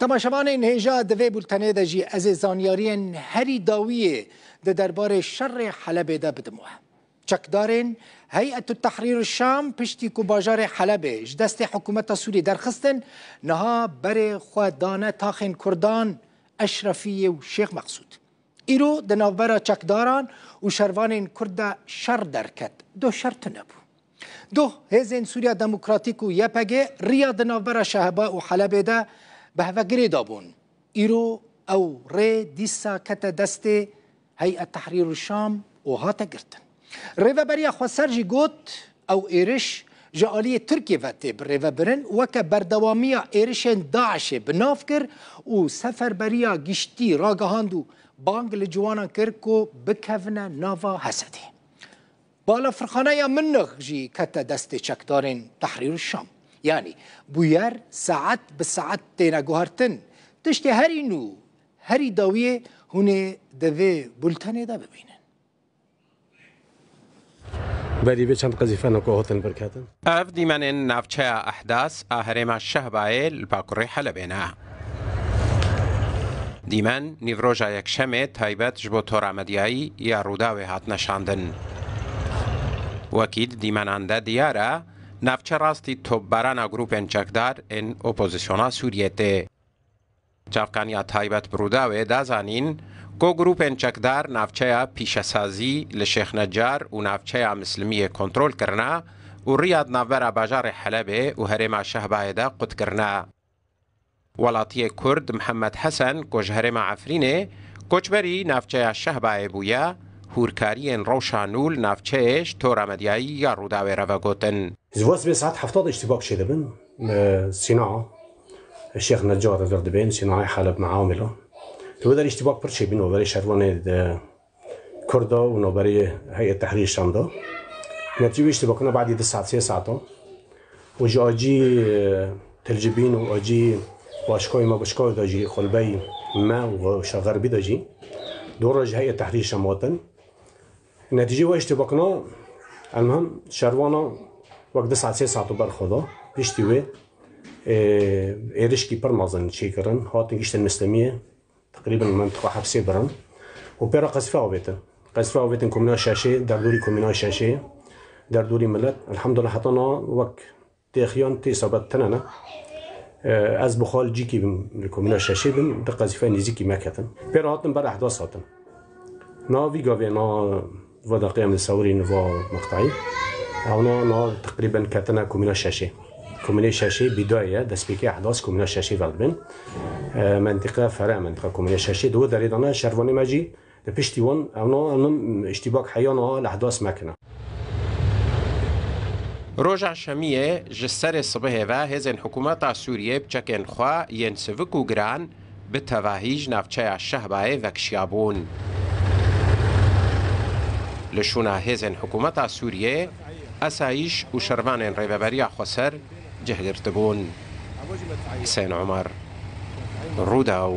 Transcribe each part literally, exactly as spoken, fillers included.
Temaşevanên hêja, di vê bultenê de jî ez ê zanyariyên herî dawiyê di derbarê şerê Helebê de bidim we. Çekdarên Heyet Tehrîr Şam piştî ku bajarê Helebê ji destê hikûmeta Sûrî derxistin, niha berê xwe dane taxên Kurdan Eşrefiyê û Şêx Meqsûd. Îro di navbera çekdaran û şervanên Kurd de şer derket. Doh şer tune bû. Doh hêzên Sûriya Demokratîk û Y P G riya di navbera Şehba û Helebê de behvegirê dabûn. Îro ew rê dîsa kete destê Heyet Tehrîr Şam û hate girtin. Rêveberiya Xweser jî got, ew êriş ji aliyê Tirkiyê ve tê birêvebirin, weke berdewamiya êrişên DAIŞê bi nav kir û seferberiya giştî ragihand û bang li ciwanan kir ku bikevine nava Hesedê. Balafirxaneya Minix jî kete destê çekdarên Tehrîr Şam. Yanî bûyer saet bi saet têne guhertin. Tiştê herî nû, herî dawiyê hûn ê di vê bultenê de bibînin. Berî vê çend qezîfena ku hatin birketin. Ev dîmenên navçeya Ehdas a herêma Şehbayê li bakurê Helebê ne. Dîmen nîvroja yekşemê taybet ji bo tora medyayî ya Rûdawê hatine şandin. Wekî di dîmenan de diyar e, navçe rastî topbarana grûpên çekdar ên opozîsyona Sûriyê tê. Çavkaniya taybet bi Rûdawê da zanîn ku grûpên çekdar navçeya pîşesazî li Şêxnecar û navçeya Mislimiyê kontrol kirine û riya di navbera bajarê Helebê û herêma Şehbayê de qut kirine. Welatiyê Kurd Mihemed Hesen ku ji herêma Efrînê koçberî navçeya Şehbayê bûye, hûrkariyên rewşa nû li navçeyê ji tora medyayî ya Rûdawê re vegotin. Ji bo sibê saet hefta de îştîbak çêdibin. Sîna, Şêx Necar li vir dibên, Sînayê Heleb meamila. Di wê derê îştîbak pir çêbîn, navberê şervanê di Kurda û navberê Heyet Tehrîr Şam de. Netîcê wê îştîbakina badî du saet, sê saeta. Û ji acî, e, Tilcibîn û acî başkayê me, başkayê de jî, xulbey me û şa Xerbî de jî. Dora ji Heyet Tehrîr Şam hatin. Netîcê wê îştîbakina, elmuhim, şervana wek du saet, sê saet û berxwe da. Piştî wê, ê, êrişkî pir mezin çêkirin. Hatin giştin Mislemiyê, teqrîben mentiqa hepsê birin. Û pê re qezîfe avêtin. Qezîfe avêtin komîna şeşê, derdorî komîna şeşê, derdorî milet. Elhamdulillah, heta na wek têxiyan tê sabet tine ne. E, ez bi xwe li cîkî bim, li komîna şeşê bim, di qezîfeya nêzîkî me ketin. Pê re hatin ber Ehdas hatin. Na vî gavê na va deqê em li sewirîn va meqtayî. Ew na, na teqrîben ketine komîna şeşê. Komînê şeşê bîdayê ye, destpêkê Ehdas komîna şeşê ve dibin. E, mentiqe fere, mentiqa komînê şeşê. Di wê derê de ne şervanê me jî Li piştî wan, ew na, ew na îştîbak heya na li Ehdas mekine. Roja Şemiyê ji serê sibihê ve hêzên hikûmeta Sûriyê bi çekên xwe yên sivik û giran bi tevahî ji navçeya Şehbayê vekişiyabûn. Li şûna hêzên hikûmeta Sûriyê, esayîş û şervanên Rêveberiya Xweser cih girtibûn. Husên Omer, Rûdaw.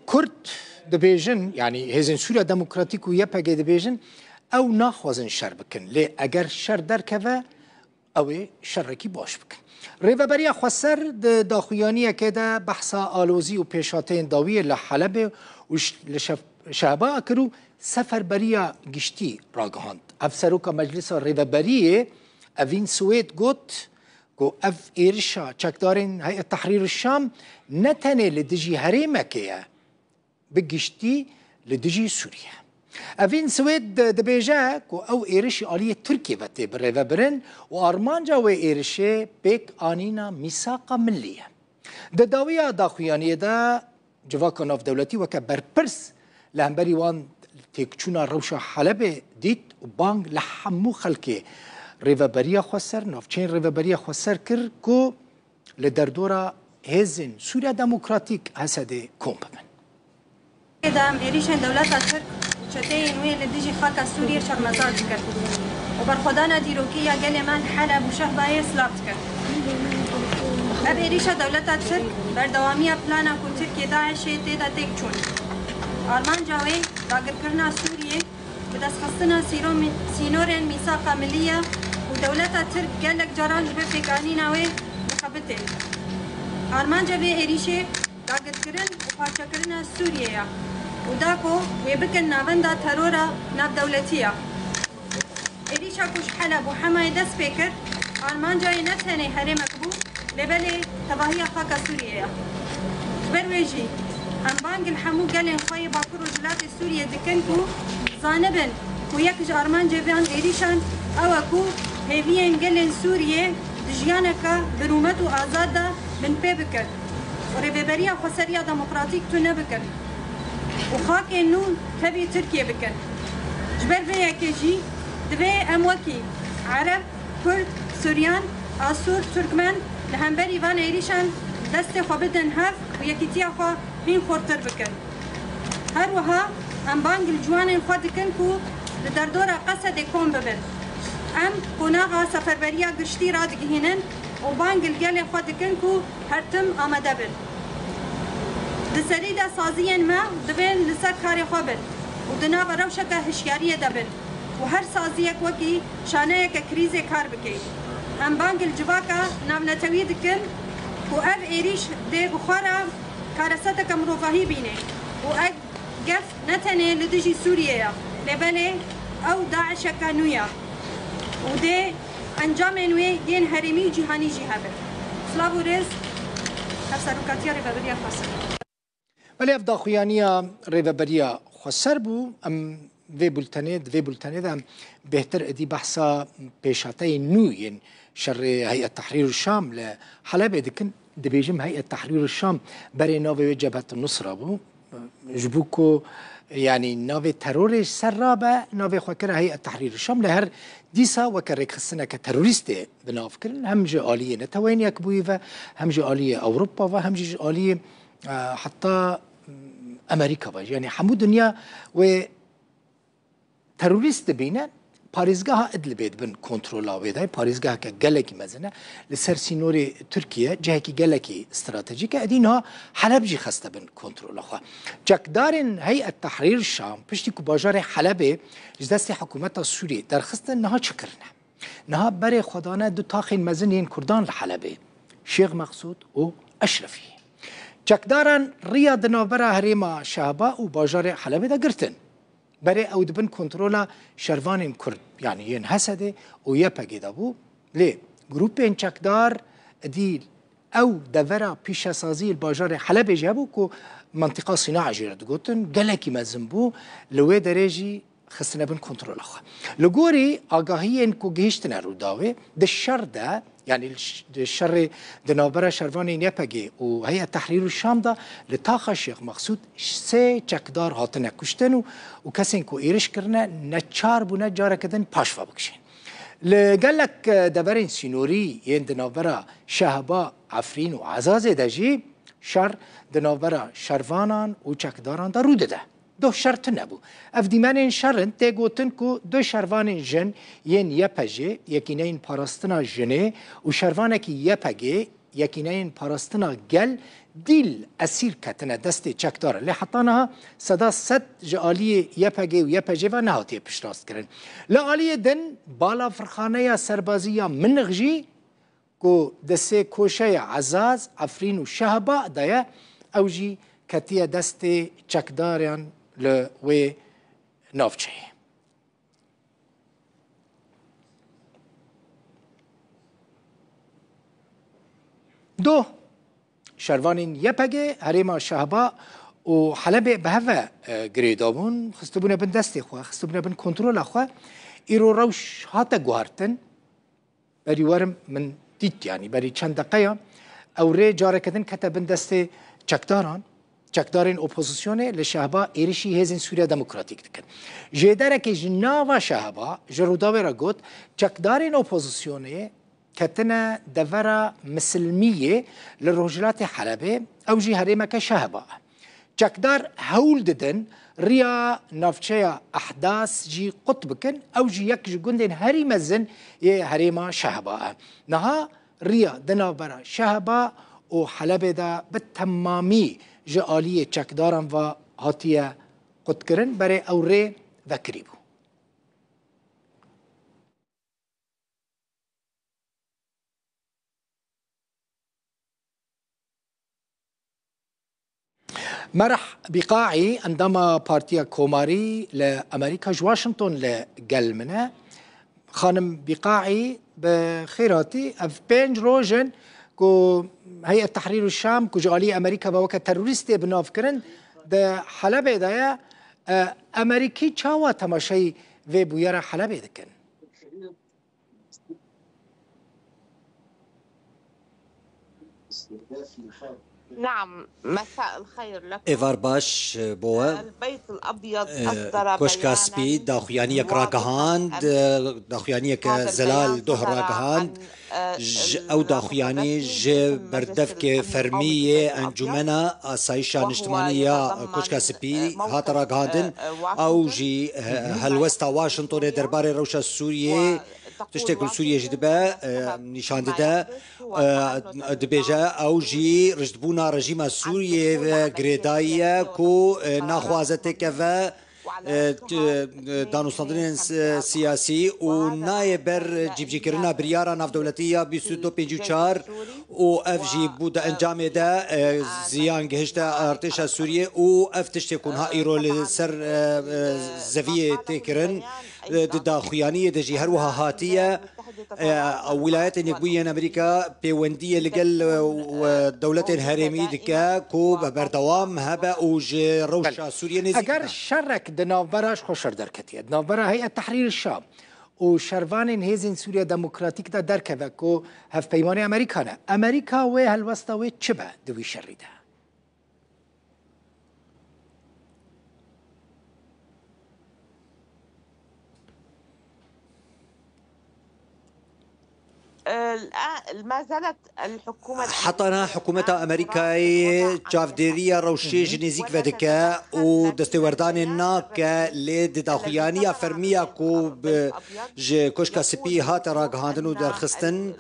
Kurd dibêjin, yanî Hêzên Sûriya Demokratîk û Y P G dibêjin, ew naxwazin şer bikin. Lê eger şer derkeve, ew ê şerekî baş bikin. Rêveberiya Xweser di daxuyaniyekê de behsa alozî û pêşhateyên dawiyê li Helebê û ş-, li Şef-, Şehba kir û seferberiya giştî ragihand. Ev seroka Meclisa Rêveberiyê Evîn Swêd got, ku ev êrişa çekdarên Heyet Tehrîr Şam ne tenê li dijî herêmekê ye, bi giştî li dijî Sûriyê. Evîn Swêd dibêje ku ew êrişî aliyê Tirkiyê ve tê birêvebirin û armanca wê êrişê pêk anîna mîsaqa millî ye. Di dawiya daxuyaniyê de civaka navdewletî weke berpirs li hemberî wan têkçûna rewşa Helebê dît û bang li hemû xelkê Rêveberiya Xweser, navçeyên Rêveberiya Xweser kir ku li derdora hêzên Sûriya Demokratîk, H S D'ê, kom bibin. Em êrîşên dewleta Tirk û çeteyên wê li dijî xaka Sûriyê şermezar dikin û berxwedana dîrokî ya gelê me li Heleb û Şehbayê silav dikin. Ev êrîşa dewleta Tirk berdewamiya plana ku Tirkiye DAIŞê tê de têk çûn. Armanca wê dagirkirina Sûriyê, bi destxistina sîro-, sînorên mîsaqa millî ye û dewleta Tirk gelek caran ji bo pêkanîna wê bi Armanca vê êrîşê dagirkirin û parçekirina Sûriyê ye û da ku wê bikin navenda terora navdewletî ye. Êrîşa ku ji Heleb û Hemayê dest pê kir, armanca wê ne tenê herêmek bû, lê belê tevahiya xaka Sûriyê ye. Ji ber wê jî em bang li hemû gelên xwe yê Bakur Rojhilatê Sûriyê dikin ku zanibin ku yek ji armancê van êrîşan ew e ku hêviyên gelên Sûriyê di jiyaneke bi rûmet û azad de binpê bikin û Rêveberiya Xweseriya Demokratîk tune bikin û xakên nû tevî Tirkiyê bikin. Ji ber vê yekê jî divê em wekî Ereb, Kurd, Suryan, Asûr, Turkmen li hemberî van êrîşan destê xwe bidin hev û yekîtiya xwe hîn xurtir bikin. Her wiha em bang li ciwanên xwe dikin ku li derdora Qesedê kom bibin. Em qonaxa seferberiya giştî radigihînin û bang li gelê xwe dikin ku her tim amade bin. Di serî de saziyên me divên li ser karê xwe bin û di nava rewşeke hişyariyê de bin û her saziyek wekî şaneyeke krîzê kar bike. Em bang li civaka navnetewî dikin ku ev êrîş dê bi xwe re kareseteke mirovahî bîne û ev gef ne tenê li dijî Sûriyê ye, lê belê ew DAIŞeke nû ye û dê encamên wê yên herêmî û cîhanî jî hebin. Silav û rêz, hevserokatiya Rêveberiya Xweser. Belê ev daxuyaniya Rêveberiya Xweser bû. Em vê bultenê, di vê bultenê de em bêhtir êdî behsa pêşhateyên nû yên şerê Heyet Tehrîr Şam li Helebê dikin. Dibêjim Heyet Tehrîr Şam berê navê wê Cebhet Nusra bû. Ji bo ku, yanî, navê terorê ser rabe, navê xwe kir Heyet Tehrîr Şam. Li her dîsa weke rêkxistineke terorîstê bi nav kirin, hem ji aliyê Neteweyên Yekbûyî ve, hem ji aliyê Ewropa ve, hem jî ji aliyê, e, heta, m, Amerîka ve. Yanî hemû dinya wê terorîst dibîne, parêzgeha Idlibê di bin kontrola wê de ye. Parêzgeheke gelekî mezin e. Li ser sînorê Tirkiye cihekî gelekî stratejîk e. Êdî niha Heleb jî xiste bin kontrola xwe. Çekdarên Heyet Tehrîr Şam, piştî ku bajarê Helebê ji destê hikûmeta Sûriyê derxistin, niha çi kirine? Niha berê xwe dane du taxên mezin yên Kurdan li Helebê, Şêx Meqsûd û Eşrefî. Çekdaran riya di navbera herêma Şehba û bajarê Helebê de girtin. Berê ew di bin kontrola şervanên Kurd, yanî yên H S D'ê û Y P G de bû. Lê grûpên çekdar êdî ew devera pîşesazî li bajarê Helebê jî hebû ku mentiqa Sîna jê re digotin, gelekî mezin bû, li wê derê jî xistine bin kontrola xwe. Li gorî agahiyên ku gihîştine Rûdawê, di şer de, yanî li ş-, di şerê di navbera şervanên Y P G û Heyet Tehrîr Şam de, li taxa Şêx Meqsûd sê çekdar hatine kuştin û, û kesên ku êriş kirine neçar bûne careke din paşve bikişên. Li gelek, e, deverên sînorî yên di navbera Şehba, Efrîn û Ezazê de jî şer di navbera şervanan û çekdaran de rû dide. Doh şer tune bû. Ev dîmenên şer in, tê gotin ku du şervanên jin yên Y P G, Yekîneyên Parastina Jinê, û şervanekî Y P G, Yekîneyên Parastina Gel, dîl esîr ketine destê çekdaran. Lê heta niha seda sed ji aliyê Y P G û Y P G ve nehatiye piştrast kirin. Li aliyê din, Balafirxaneya Serbazî ya Minix jî ku di sê koşeya Ezaz, Efrîn û Şehba de ye, ew jî ketiye destê çekdaran li wê navçeyê. Doh şervanên Y P G herêma Şehba û Helebê bi hev ve, e, girêdabûn, xistibûne bin destê xwe, xistibûne bin kontrola xwe. Îro rewş hate guhartin. Berî werim min dît, yanî berî çend deqeya ew rê careke din kete bin destê çekdaran, çekdarên opozisyonê li Şehba êrişî hêzên Sûriya Demokratîk dikin. Jêderekê ji nava Şehba ji Rûdawê re got, çekdarên opozisyonê ketine devera Misilmiyê li rojhilatê Helebê, ew jî herêmeke Şehba e. Çekdar hewl didin riya navçeya Ehdas jî qut bikin, ew jî yek ji gundên herî mezin yê herêma Şehba e. Niha riya di navbera Şehba û Helebê de bi temamî ji aliyê çekdaran ve hatiye qutkirin, berê ew rê vekirî bû. Merh Bîqaî, endama Partiya Komarî li Amerîka, ji Washington li gel min e. Xanim Bîqaî, bi xêr hatî. Ev pênc roj in ku Heyet Tehrîr û Şam, ku ji alî Amerîka ve weke terorîst tê bi nav kirin, di Helebê de ye. E, Amerîkî çawa temaşeyî vê bûyera Helebê dikin? نعم، مساء الخير لكم. Êvar baş, e, bo we. البيت الأبيض E, أصدر Koşka بياناً Spî daxuyaniyek موافقاً ragihand, e, daxuyaniyeke هذا zelal البيان doh صدر ragihand. عن، e، Ji ال-، ew daxuyanî المتحدثين ji باسم المجلس berdevkê الأمني fermî yê الأبيض، Encûmena Asayîşa وهو Niştimanî ya يتضمن، Koşka Spî e، e، hate وافداً ragihand. Ew jî, e، helwesta Washingtonê derbarê rewşa Sûriyê, tiştê ku li Sûriyê jî dibe, e, nîşan dide. E, dibêje, ew jî rijdbûna rejîma Sûriyê ve girêdayî ye ku, e, naxwaze têkeve, e, t-, e, danûstandinên si-, siyasî û nayê ber cîbicîkirina biryara navdewletî ya bîst û du pêncî û çar û ev jî bû di encamê de, e, ziyan gihişte artêşa Sûriyê û ev tiştê ku niha îro li ser, e, e, zeviyê tê kirin, e, di daxuyaniyê de jî her wiha hatiye. E, Wîlayetên Yekbûyî yên Amerîka pêwendiyê li gel, e, dewletên herêmî dike ku bi berdewam hebe û ji rewşa Sûriyê nêzîk Eger be. Şerek di navbera, ji xwe şer derketiye, di navbera Heyet Tehrîr Şam û şervanên Hêzên Sûriya Demokratîk de derkeve ku hevpeymanê Amerîka ne, Amerîka wê helwesta wê çi be di wî şerî de? الآن ما زالت الحكومة Heta niha hikûmeta Amerîkayê çavdêriya rewşê ji nêzîk ve dike û destêwerdanê nake, lê di daxuyaniya fermiya ku bi, ji Koşka Spî hate ragihandin û derxistin,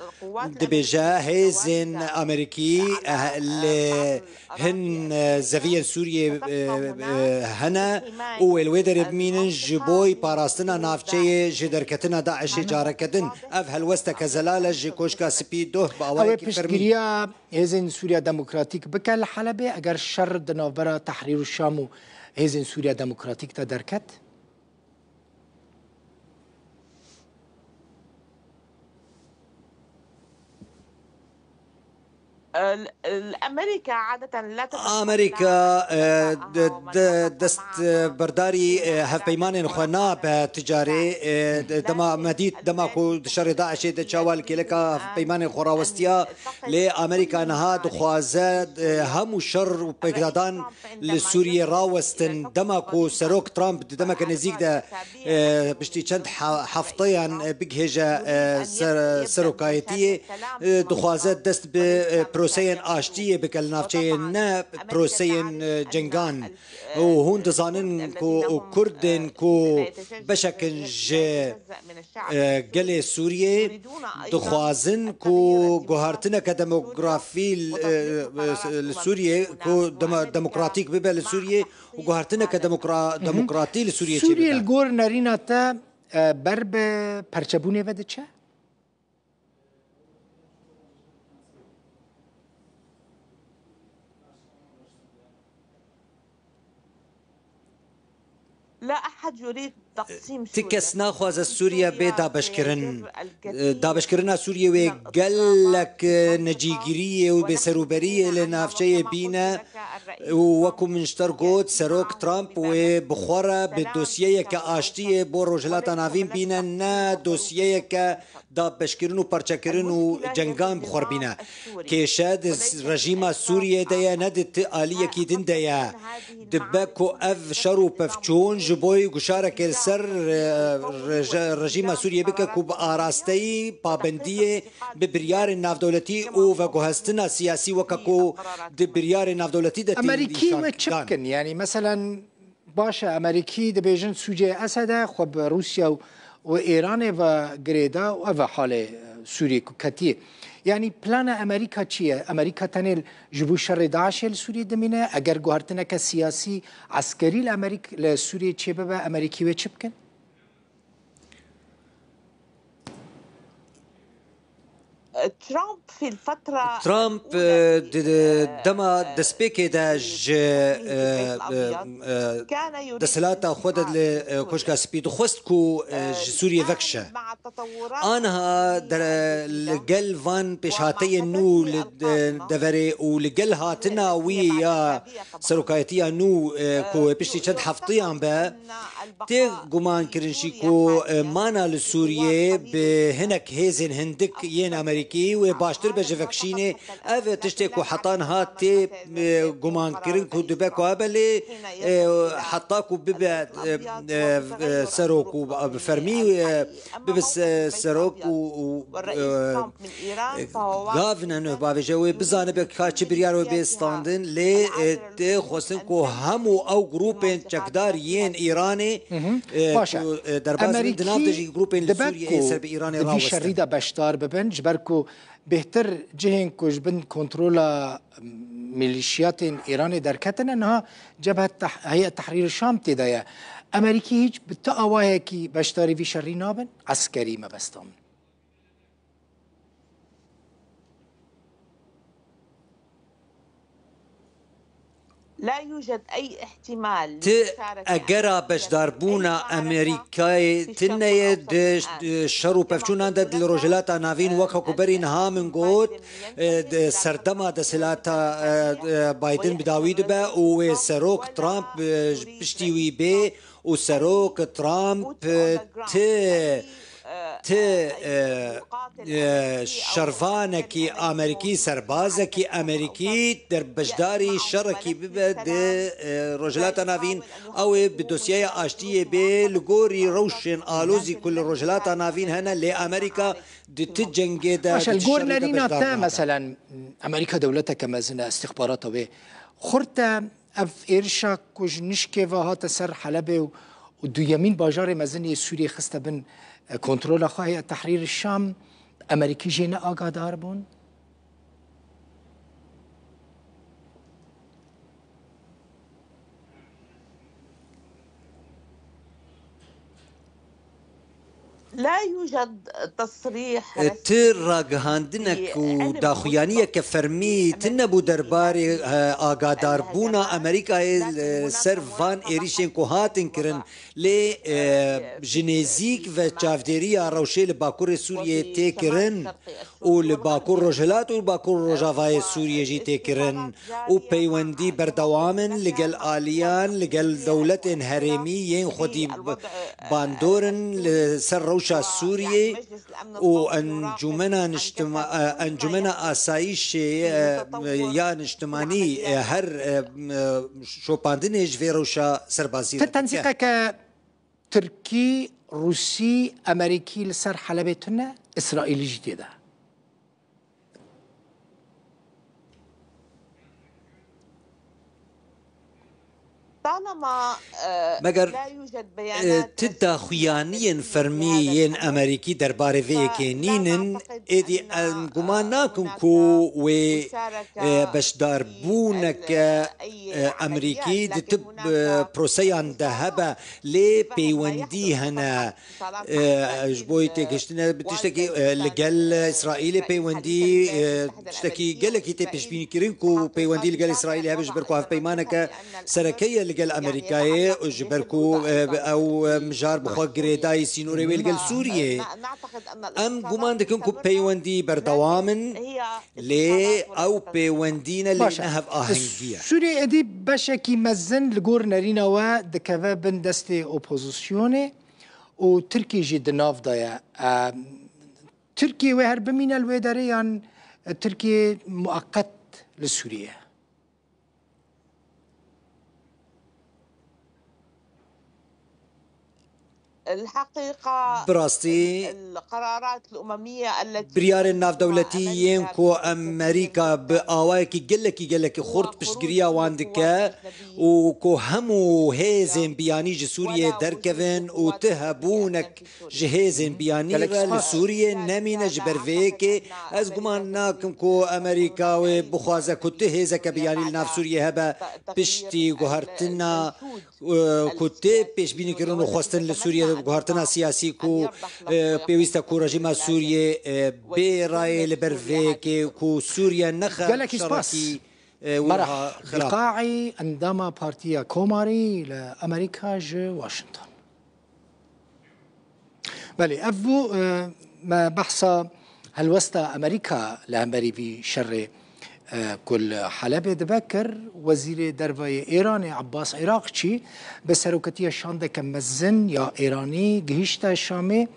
dibêje hêzên Amerîkî, eh, li hin, eh, zeviyên Sûriyê, eh, eh, hene û wê li wê derê bimînin ji bo parastina navçeyê ji derketina DAIŞê careke din. Ev helwesteke zelal e ji Koşka Spî doh bi Ew ê awayekî fermî. Piştgiriya Hêzên Sûriya Demokratîk bike li Helebê, eger şer di navbera Tehrîr û Şam û Hêzên Sûriya Demokratîk de derket? ال-، الأمريكا عادة لا تتحمل Amerîka, e, de, de, dest, e, berdarî, e, hevpeymanên xwe nabe ti carê, e, de, dema me dît, dema ku di şerê DAIŞê de çawa li kêleka hevpeymanên xwe rawestiya, lê Amerîka niha dixwaze, e, hemû şer û pêkdadan li Sûriyê rawestin. Dema ku Serok Trump di demeke nêzîk de, e, piştî çend he-, hefteyan, e, bigihêje, e, ser-, serokayetiyê, e, dixwaze dest bi, e, proseyên aştiyê bike li navçeyê, ne proseyên, e, cengan. Û hûn dizanin ku Kurdên ku beşek in ji, e, gelê Sûriyê dixwazin ku guhertineke demografî, e, e, li Sûriyê ku demo-, demokratîk bibe li Sûriyê û guhertineke demokra-, demokratî li Sûriyê Sûriye çêbibe. Li gor nerîna te, e, ber bi perçebûnê ve diçe? لا أحد يريد تقسيم Ti kes سوريا. Naxwaze Sûriye bê dabeşkirin. Dabeşkirina Sûriyê wê gelek necîgiriyê û bêserûberiyê li navçeyê bîne û wekû min ji te re got, Serok Trump wê bi xwe re bi dosyeyeke aştiyê bo Rojhilata Navîn bîne, ne dosyeyeke dabeşkirin û parçekirin û cengan bi xwe re bîne. Kêşe di rejîma Sûriyê de ye, ne di ti aliyekî din de ye. Dibe ku ev şer û pevçûn ji bo guşareke li ser, e, reje-, rejîma Sûriyê bike ku bi arasteyî pabendiyê bi biryarên navdewletî û veguhestina siyasî weke ku di biryarên navdewletî de tê Amerîkî wê çi bikin? Yanî, meselen, Baş e, Amerîkî dibêjin sûcê Esed e, xwe bi Rûsya û, û Îranê ve girêda û ev e halê, e, Sûriyê ku ketiye. Yanî plana Amerîka çi ye? Amerîka tenê ji bo şerê DAIŞê li Sûriyê dimîne? Eger guhertineke siyasî, eskerî li Amerîk-, li Sûriyê çêbibe, Amerîkî wê çi bikin? ترامب في الفترة Trump, e, الأولى di, di, dema destpêkê de ji, e, e, e, desthilata xwe de li, e, Koşka Spî dixwest ku, e, ji Sûriyê vekişe. Aniha li gel van pêşhateyên nû li, e, deverê û li gel hatina wî ya serokayetiya nû, e, ku piştî çend heftiyan be, tê guman kirin jî ku, e, mana li Sûriyê bi hinek hêzên hindik yên Amerîkî wê baştir be ji vekişînê. Ev tiştê ku heta niha tê, e, guman kirin ku dibe ku hebe lê, e, heta ku bibe, e, e, e, serok û bi fermî, e, bibe se-, serok û, û, e, e, gavine nuh bavêje wê bizanibe ka çi biryar wê bê standin, lê, e, tê xwestin ku hemû ew grûpên çekdar yên Îranê, e, Baş e. ku, e, derbas bin, di nav de jî grûpên li Sûriyeyê ser bi Îranê rawestin. Şerî de beşdar bibin, ji ber ku bêhtir cihên ku ji bin kontrola milîşiyatên Îranê derketine, niha Cebhet Teh-, Heyet Tehrîr Şam tê de ye. Amerîkî hîç bi ti awayekî beşdarî vî şerî nabin, eskerî mebestan. لا يوجد أي احتمال Ti لمشاركة egera أمريكية beşdarbûna في الاتفاق Amerîkayê في الشرق tune ye الأوسط di, الآن. di şer û pevçûnan de di Rojhilata Navîn, weke ku berî niha min got, e, di serdema desthilata, e, e, Biden bi dawî dibe û wê serok Trump, e, ji piştî wî bê û serok Trump, e, ti ti, e, e, şervanekî Amerîkî, serbazekî Amerîkî der beşdarî şerekî bibe di, e, Rojhilata Navîn, ew ê bi dosyeya aştiyê bê li gorî rewşên alozî ku li Rojhilata Navîn hene, lê Amerîka di ti cengê de Baş e, di li ti gor şerî de nerîna beşdar te, nabe. Meselen, Amerîka dewleteke mezin e, istixbarata wê xurt e. Ev êrişa ku ji nişkê ve hate ser Helebê û, û duyemîn bajarê mezin yê Sûriyê xiste bin, e, kontrola xwe, Heyet Tehrîr Şam, Amerîkî jê ne agadar bûn? لا يوجد تصريح E, رسمي ti ragihandinek û daxuyaniyeke fermî tune bû derbarê, e, agadarbûna Amerîkayê li ser van êrîşên ku hatin kirin, lê, e, ji nêzîk ve çavdêriya rewşê li Bakurê Sûriyê tê kirin û li Bakur Rojhilat û li Bakur Rojavayê Sûriyê jî tê kirin û peywendî berdewam in li gel aliyan, li gel dewletên herêmî yên xwedî bandor in li ser rewşa Sûriyê û Encûmena Niştima-, e, Encûmena Asayîşê, e, ya Niştimanî, e, her, e, m-, e, şopandinê ji vê rewşa serbazî Ti re dike. Tenzîqeke Tirkî, Rûsî, Amerîkî li ser Helebê tune, Îsraîlî jî tê de. طالما، آه، Meger, لا يوجد e, بيانات ti رسمية daxuyaniyên fermî yên Amerîkî derbarê vê yekê nînin, êdî em guman nakin ku wê, e, beşdarbûneke, e, Amerîkî di ti, e, proseyan de hebe, lê peywendî hene. E, ji bo têgihiştine bi tiştekî, e, li gel Îsraîlê peywendî, e, tiştekî gelekî tê pêşbînîkirin ku peywendî li gel Îsraîlê hebe, ji ber ku hevpeymaneke sereke ye li gel Amerîkayê, ji ber ku, e, ew, e, mijar bi xwe girêdayî sînorê wê li gel Sûriyê. Em guman dikin ku peywendî berdewam in, lê ew peywendî ne, lê Baş e. ne hevahengî ye. Sûriyê êdî beşekî mezin li gor nerîna we dikeve bin destê opozisyonê û Tirkî jî di nav de ye. Em, Tirkiyê wê her bimîne li wê derê yan, e, Tirkiyê mueqet li Sûriyê? الحقيقة Bi rastî, القرارات الأممية التي biryarên navdewletî yên ku Amerîka bi awayekî gelekî, gelekî xurt piştgiriya wan dike û ku hemû hêzên biyanî ji Sûriyê derkevin û ti hebûnek ji hêzên biyanî Gelek re li spas. Sûriyê nemîne. Ji ber vê yekê ez guman nakim ku Amerîka wê bixwaze ku ti hêzeke biyanî li nav Sûriyê hebe piştî guhertina, e, ku tê pêşbînîkirin û xwestin li Sûriyê de Guhartina siyasî ku, e, pêwîst e ku rejîma Sûriyê, e, bê rayê li ber vê yekê ku Sûriye nexe Gelekî spas. şerekî, e, Merah wiha xirab. Biqaî, endama Partiya Komarî li Amerîka ji Washington. Belê, ev bû, e, me behsa helwesta Amerîka li hemberî vî şerê, e, ku li Helebê dibe kir. Wezîrê Derve yê Êranê Abbas Îraqçî bi seroketiya şandeke mezin ya Êranî gihîşte Şamê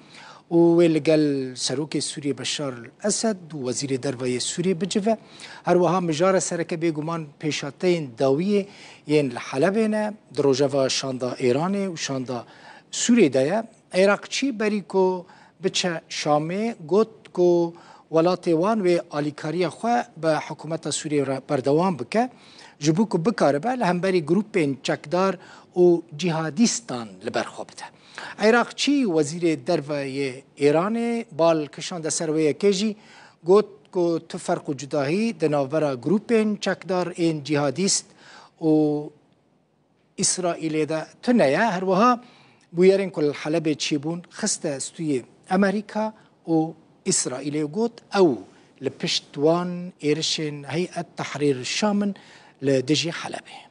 û wê li gel Serokê Sûriyê Beşar el-Esed û Wezîrê Derve yê Sûriyê bicive. Her wiha mijara sereke bêguman pêşhateyên dawiyê yên li Helebê ne. Di rojeva şanda Êranê û şanda Sûriyê de ye. Iraqçî berî ku biçe Şamê got ku welatê wan wê alîkariya xwe bi hikûmeta Sûriyê re berdewam bike, ji bo ku bikaribe li hemberî grûpên çekdar û cîhadîstan li ber xwe bide. Iraqçî, Wezîrê Derve yê Êranê bal kişande ser wê yekê jî got ku tu ferq û cudahî di navbera grûpên çekdar ên cîhadîst û Îsraîlê de tune ye. Her wiha bûyerên ku li Helebê çêbûn xiste stûyê Amerîka û Îsraîlê û got ew li pişt wan êrişên Heyet Tehrîr Şam in li dijî Helebê.